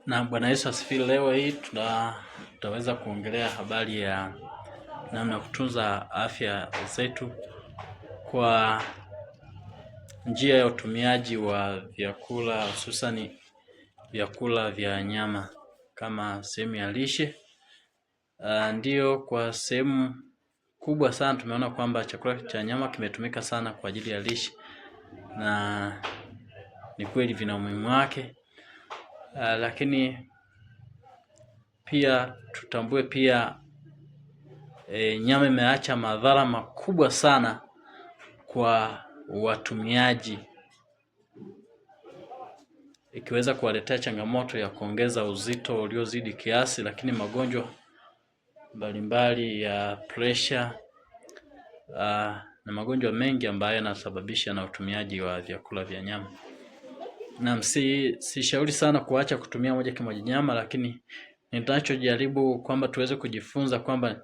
Na Bwana Yesu asifiwe. Leo hii tutaweza kuongelea habari ya namna ya kutunza afya zetu kwa njia ya utumiaji wa vyakula hususani vyakula vya nyama kama sehemu ya lishe. Ndiyo, kwa sehemu kubwa sana tumeona kwamba chakula cha nyama kimetumika sana kwa ajili ya lishe na ni kweli vina umuhimu wake. Lakini pia tutambue pia nyama imeacha madhara makubwa sana kwa watumiaji, ikiweza kuwaletea changamoto ya kuongeza uzito uliozidi kiasi, lakini magonjwa mbalimbali ya pressure na magonjwa mengi ambayo yanasababisha na utumiaji wa vyakula vya nyama. Naam, sishauri sana kuacha kutumia moja kwa moja nyama, lakini ninachojaribu kwamba tuweze kujifunza kwamba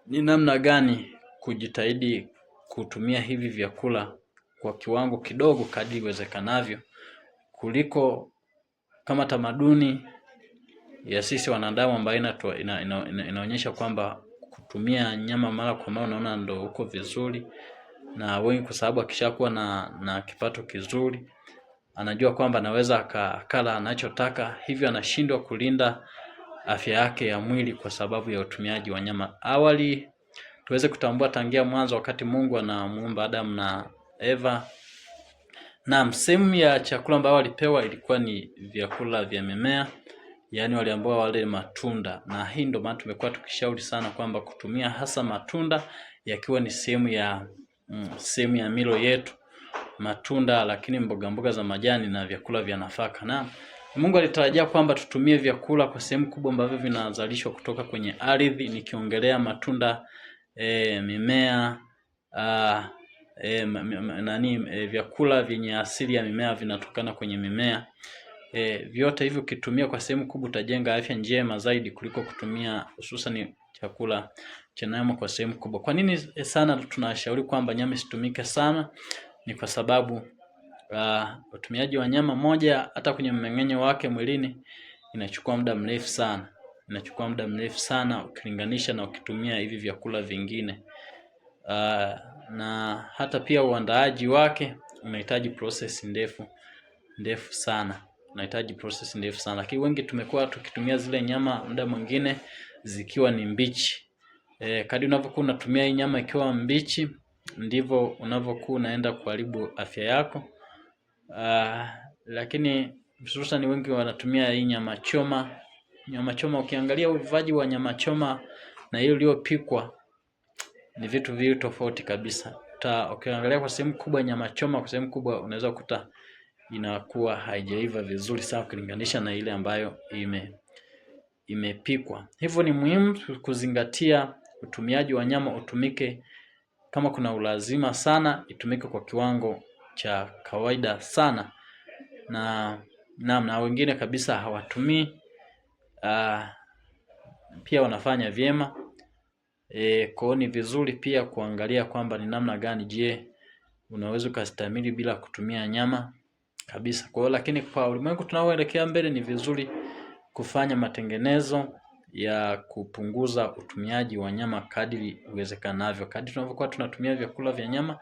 ni namna gani kujitahidi kutumia hivi vyakula kwa kiwango kidogo kadri iwezekanavyo kuliko kama tamaduni ya sisi wanadamu ambayo inaonyesha kwamba kutumia nyama mara kwa mara unaona ndo uko vizuri, na wengi kwa sababu akishakuwa na kipato kizuri anajua kwamba anaweza akala anachotaka, hivyo anashindwa kulinda afya yake ya mwili kwa sababu ya utumiaji wa nyama. Awali tuweze kutambua tangia mwanzo, wakati Mungu anamuumba Adamu na Eva, na sehemu ya chakula ambayo walipewa ilikuwa ni vyakula vya mimea, yaani waliambiwa wale matunda, na hii ndio maana tumekuwa tukishauri sana kwamba kutumia hasa matunda yakiwa ni sehemu ya sehemu ya milo yetu, matunda, lakini mboga mboga za majani na vyakula vya nafaka. Na Mungu alitarajia kwamba tutumie vyakula kwa sehemu kubwa ambavyo vinazalishwa kutoka kwenye ardhi, nikiongelea matunda, mimea, vyakula vyenye asili ya mimea vinatokana kwenye mimea. Vyote hivyo ukitumia kwa sehemu kubwa utajenga afya njema zaidi kuliko kutumia hususan chakula cha nyama kwa sehemu kubwa. Kwa nini sana tunashauri kwamba nyama isitumike sana? Ni kwa sababu utumiaji wa nyama moja, hata kwenye mmeng'enyo wake mwilini inachukua muda mrefu sana, inachukua muda mrefu sana ukilinganisha na ukitumia hivi vyakula vingine. Na hata pia uandaaji wake unahitaji process ndefu ndefu sana, unahitaji process ndefu sana, lakini wengi tumekuwa tukitumia zile nyama muda mwingine zikiwa ni mbichi. Kadri unavyokuwa unatumia hii nyama ikiwa mbichi ndivyo unavyokuwa unaenda kuharibu afya yako. Lakini hususan wengi wanatumia hii nyama choma. Nyama choma, ukiangalia uvaji wa nyama choma na hiyo iliyopikwa ni vitu viwili tofauti kabisa. Ukiangalia kwa sehemu kubwa nyama choma, kwa sehemu kubwa unaweza kukuta inakuwa haijaiva vizuri sana ukilinganisha na ile ambayo imepikwa. Hivyo ni muhimu kuzingatia utumiaji wa nyama utumike kama kuna ulazima sana, itumike kwa kiwango cha kawaida sana, na wengine kabisa hawatumii. Pia wanafanya vyema. Kwa ni vizuri pia kuangalia kwamba ni namna gani, je, unaweza ukastahimili bila kutumia nyama kabisa. Kwa hiyo lakini kwa ulimwengu tunaoelekea mbele ni vizuri kufanya matengenezo ya kupunguza utumiaji wa nyama kadri iwezekanavyo. Kadri tunavyokuwa tunatumia vyakula vya nyama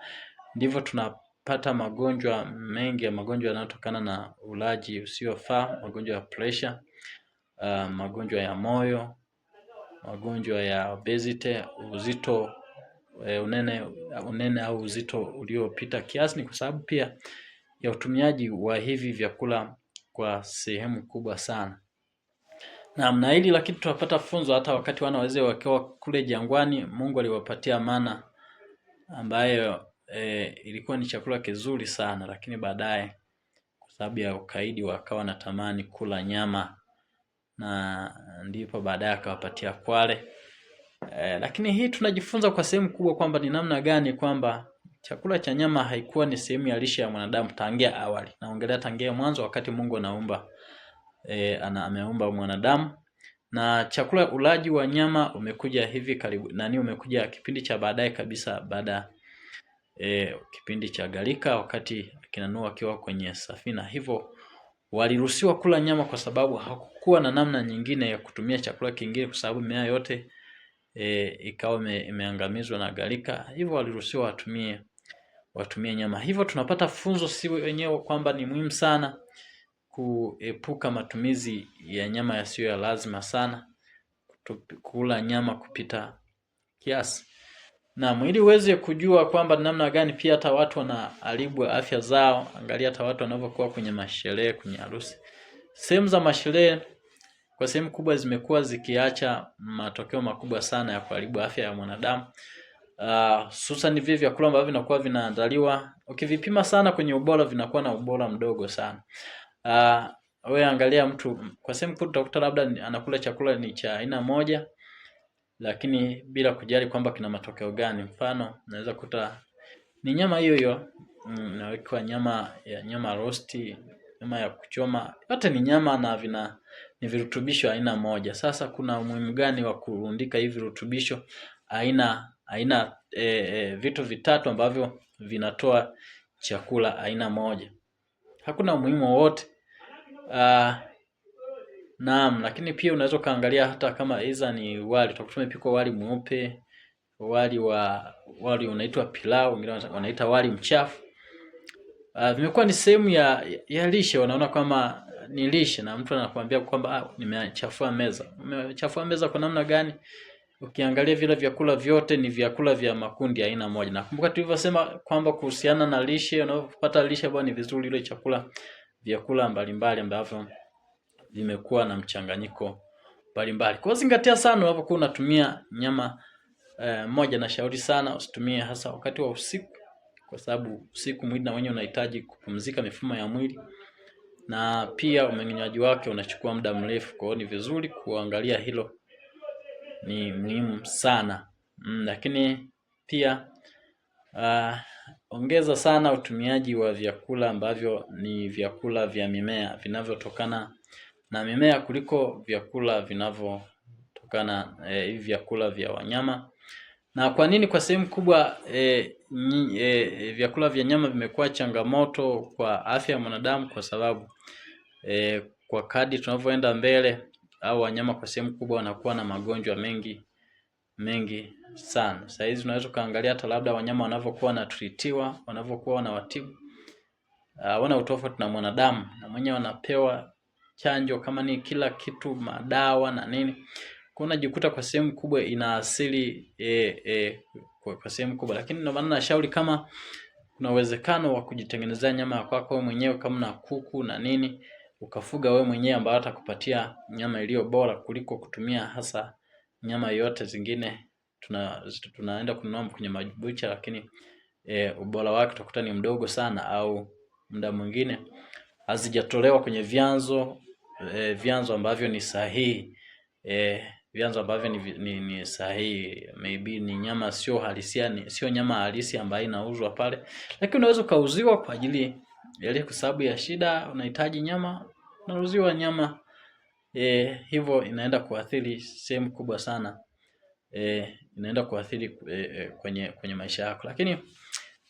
ndivyo tunapata magonjwa mengi ya magonjwa yanayotokana na ulaji usiofaa, magonjwa ya pressure, magonjwa ya moyo, magonjwa ya obesity, uzito unene au uzito uliopita kiasi. Ni kwa sababu pia ya utumiaji wa hivi vyakula kwa sehemu kubwa sana. Naam, na hili lakini tunapata funzo hata wakati wana wazee wakiwa kule jangwani, Mungu aliwapatia mana ambayo ilikuwa ni chakula kizuri sana, lakini baadaye kwa sababu ya ukaidi wakawa na tamani kula nyama, na ndipo baadaye akawapatia kwale. Lakini hii tunajifunza kwa sehemu kubwa kwamba ni namna gani kwamba chakula cha nyama haikuwa ni sehemu ya lishe ya mwanadamu tangia awali. Naongelea tangia mwanzo wakati Mungu anaumba ameumba mwanadamu, na chakula ulaji wa nyama umekuja hivi karibu nani, umekuja kipindi cha baadaye kabisa, baada kipindi cha gharika, wakati akina Nuhu akiwa kwenye safina. Hivyo Waliruhusiwa kula nyama kwa sababu hakukuwa na namna nyingine ya kutumia chakula kingine, kwa sababu mimea yote ikawa imeangamizwa na gharika, hivyo waliruhusiwa watumie nyama. Hivyo tunapata funzo si wenyewe kwamba ni muhimu sana kuepuka matumizi ya nyama yasiyo ya lazima sana, kula nyama kupita kiasi. Naam, ili uweze kujua kwamba namna gani pia hata watu wanaharibu afya zao, angalia hata watu wanavyokuwa kwenye masherehe, kwenye harusi. Sehemu za masherehe kwa sehemu kubwa zimekuwa zikiacha matokeo makubwa sana ya kuharibu afya ya mwanadamu. Hususan vile vyakula ambavyo vinakuwa vinaandaliwa, ukivipima sana kwenye ubora vinakuwa na ubora mdogo sana. Wewe angalia mtu kwa sehemu kubwa utakuta labda anakula chakula ni cha aina moja, lakini bila kujali kwamba kina matokeo gani. Mfano, unaweza kuta ni nyama hiyo hiyo, inawekwa nyama ya nyama rosti, nyama ya kuchoma, yote ni nyama na vina ni virutubisho aina moja. Sasa kuna umuhimu gani wa kurundika hivi virutubisho aina aina vitu vitatu ambavyo vinatoa chakula aina moja? Hakuna umuhimu wowote. Naam, lakini pia unaweza ukaangalia hata kama iza ni wali, utakuta umepikwa wali mweupe, wali unaitwa pilau, wengine wanaita wali mchafu. Vimekuwa ni sehemu ya lishe, wanaona kama ni lishe, na mtu anakuambia kwamba nimechafua meza. Umechafua meza kwa namna gani? Ukiangalia vile vyakula vyote ni vyakula vya makundi aina moja. Nakumbuka tulivyosema kwamba kuhusiana na lishe, unapopata lishe bwana ni vizuri ile chakula vyakula mbalimbali ambavyo vimekuwa na mchanganyiko mbalimbali. Kwa zingatia sana unapokuwa unatumia nyama moja, na shauri sana usitumie hasa wakati wa usiku, kwa sababu usiku mwili na wenyewe unahitaji kupumzika mifumo ya mwili, na pia umeng'enyaji wake unachukua muda mrefu. Kwa hiyo ni vizuri kuangalia hilo, ni muhimu sana. Lakini pia ongeza sana utumiaji wa vyakula ambavyo ni vyakula vya mimea vinavyotokana na mimea kuliko vyakula vinavyotokana hivi vyakula vya wanyama. Na kwa nini kwa sehemu kubwa vyakula vya nyama vimekuwa changamoto kwa afya ya mwanadamu? Kwa sababu kwa kadri tunavyoenda mbele au wanyama kwa sehemu kubwa wanakuwa na magonjwa mengi mengi sana. Saa hizi unaweza ukaangalia hata labda wanyama wanavyokuwa wanatritiwa, wanavyokuwa wanawatibu, wana utofauti na mwanadamu, na mwenyewe wanapewa chanjo kama ni kila kitu, madawa na nini. Kwa unajikuta kwa sehemu kubwa ina asili kwa sehemu kubwa, lakini ndio maana nashauri kama kuna uwezekano wa kujitengenezea nyama ya kwako wewe mwenyewe, kama na kuku na nini, ukafuga wewe mwenyewe, ambayo atakupatia nyama iliyo bora kuliko kutumia hasa nyama yote zingine tunaenda kununua kwenye mabucha, lakini ubora wake utakuta ni mdogo sana, au muda mwingine hazijatolewa kwenye vyanzo vyanzo ambavyo ni sahihi vyanzo ambavyo ni sahihi. Maybe ni nyama sio halisia, sio nyama halisi ambayo inauzwa pale, lakini unaweza ukauziwa kwa ajili ya kwa sababu ya shida, unahitaji nyama, unauziwa nyama hivyo inaenda kuathiri sehemu kubwa sana inaenda kuathiri kwenye maisha yako. Lakini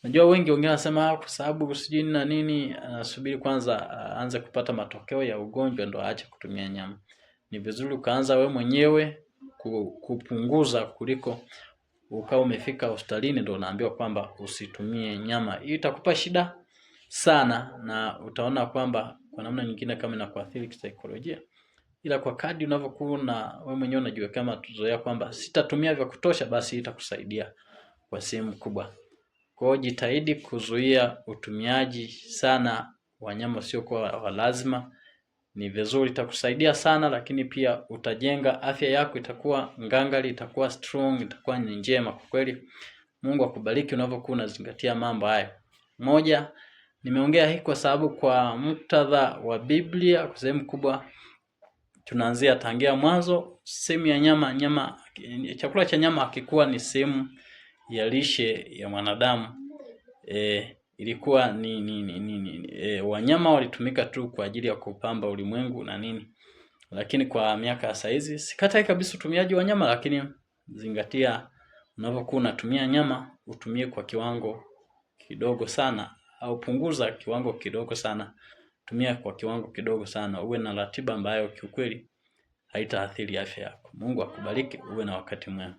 najua wengi wengine wanasema kwa sababu sijui na nini, anasubiri kwanza aanze kupata matokeo ya ugonjwa ndo aache kutumia nyama. Ni vizuri ukaanza we mwenyewe kupunguza kuliko ukawa umefika hospitalini ndo unaambiwa kwamba usitumie nyama. Hii itakupa shida sana na utaona kwamba kwa namna nyingine kama inakuathiri kisaikolojia. Ila kwa kadri unavyokuwa na wewe mwenyewe unajiwekea mazoea kwamba sitatumia vya kutosha, basi itakusaidia kwa sehemu kubwa. Kwa hiyo jitahidi kuzuia utumiaji sana wa nyama usiokuwa wa lazima. Ni vizuri, itakusaidia sana, lakini pia utajenga afya yako, itakuwa ngangari, itakuwa strong, itakuwa ni njema kwa kweli. Mungu akubariki unavyokuwa unazingatia mambo hayo. Moja, nimeongea hii kwa sababu kwa muktadha wa Biblia kwa sehemu kubwa tunaanzia tangia mwanzo. Sehemu ya nyama, chakula cha nyama hakikuwa ni sehemu ya lishe ya mwanadamu. Ilikuwa ni wanyama walitumika tu kwa ajili ya kupamba ulimwengu na nini, lakini kwa miaka ya saizi sikatai kabisa utumiaji wa nyama, lakini zingatia unapokuwa unatumia nyama utumie kwa kiwango kidogo sana, au punguza kiwango kidogo sana. Tumia kwa kiwango kidogo sana, uwe na ratiba ambayo kiukweli haitaathiri afya yako. Mungu akubariki, uwe na wakati mwema.